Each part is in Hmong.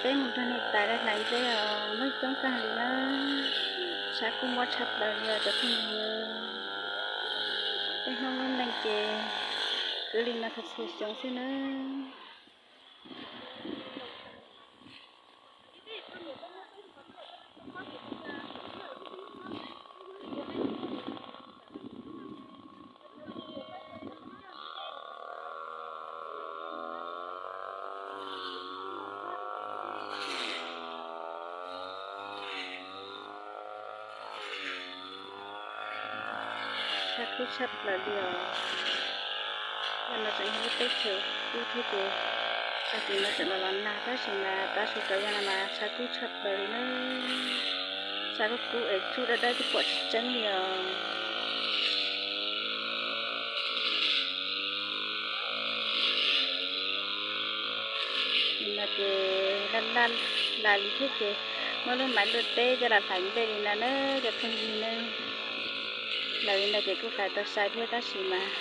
Peb mus nrog niam tais hlais nplej os, muaj coob kawg li na. Tshav kub mob tshaj plaws li os cov phooj ywg. Tej hnub lub neej ces kwv li no txhua txhua xyoo xwb na. Tshav kub tshaj plaws li os. Yog no tseem yog lub teb chaws kub thiab ces tag kis no tseem los los nag tab sis mas tav su rau yog no mas tshav kub tshaj plaws li na. Tshav kub kub es tsuj dawb dawb twb pom tsis tseeb li os. No ces laj laj lais li thiab ces muab lub maiv luaj teb coj los hlais nplej li no na cov phooj ywg na. Hlais li no ces kuj hlais tau sai thiab tab sis mas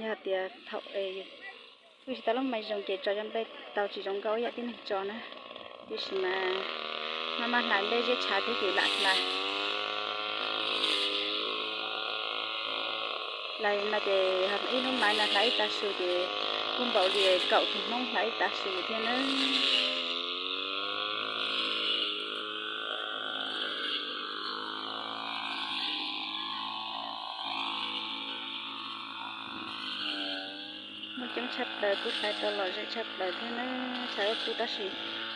yog tias thaum kuj tsis tau lub maiv zoo ces tso cov nplej tau tsis zoo nkauj ib yam tib neeg tso na. Tiam sis mas maj maj hlais nplej ziab tshav thiab ces lam hlais. Hlais no ces ib lub maiv no hlais ib tav su ces kuj npaum li kaum tus Hmoob hlais ib tav su thiab na. Muaj coob tshaj plaws kuj hlais tau lom zem tshaj plaws thiab na. Tshav kub tab sis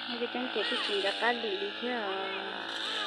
muaj coob coob ces kuj tsis nco qab lwm li thiab os.